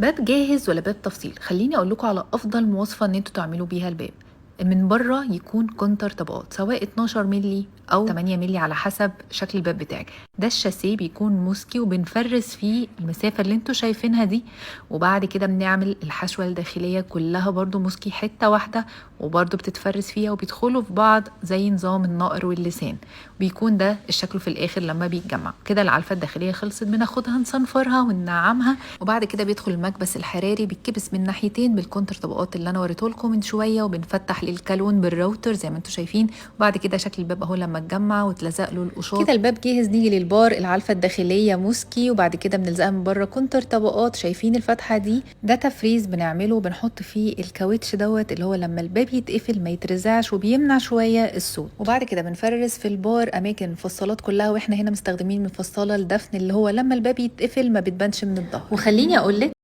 باب جاهز ولا باب تفصيل؟ خليني اقول لكم على افضل مواصفه ان انتوا تعملوا بيها الباب. من بره يكون كونتر طبقات، سواء 12 ملي او 8 ملي على حسب شكل الباب بتاعك. ده الشاسيه بيكون موسكي، وبنفرز فيه المسافة اللي انتوا شايفينها دي، وبعد كده بنعمل الحشوه الداخلية كلها برضو موسكي حتة واحدة، وبرضو بتتفرز فيها وبيدخلوا في بعض زي نظام النقر واللسان. بيكون ده الشكل في الاخر لما بيتجمع كده. العلفه الداخلية خلصت، بناخدها نصنفرها وننعمها، وبعد كده بيدخل المكبس الحراري، بيتكبس من ناحيتين بالكونتر طبقات اللي انا وريته لكم من شوية، وبنفتح للكالون بالراوتر زي ما انتم شايفين. وبعد كده شكل الباب اهو لما اتجمع واتلزق له القشاط كده، الباب جاهز. نيجي للبار، العلفه الداخلية موسكي، وبعد كده بنلزقها من بره كونتر طبقات. شايفين الفتحة دي؟ ده تفريز بنعمله، بنحط فيه الكاوتش دوت اللي هو لما الباب يتقفل ما يترزعش وبيمنع شوية الصوت. وبعد كده بنفرز في البار اماكن المفصلات كلها، واحنا هنا مستخدمين مفصلة الدفن اللي هو لما الباب يتقفل ما بتبانش من الظهر. وخليني اقول لك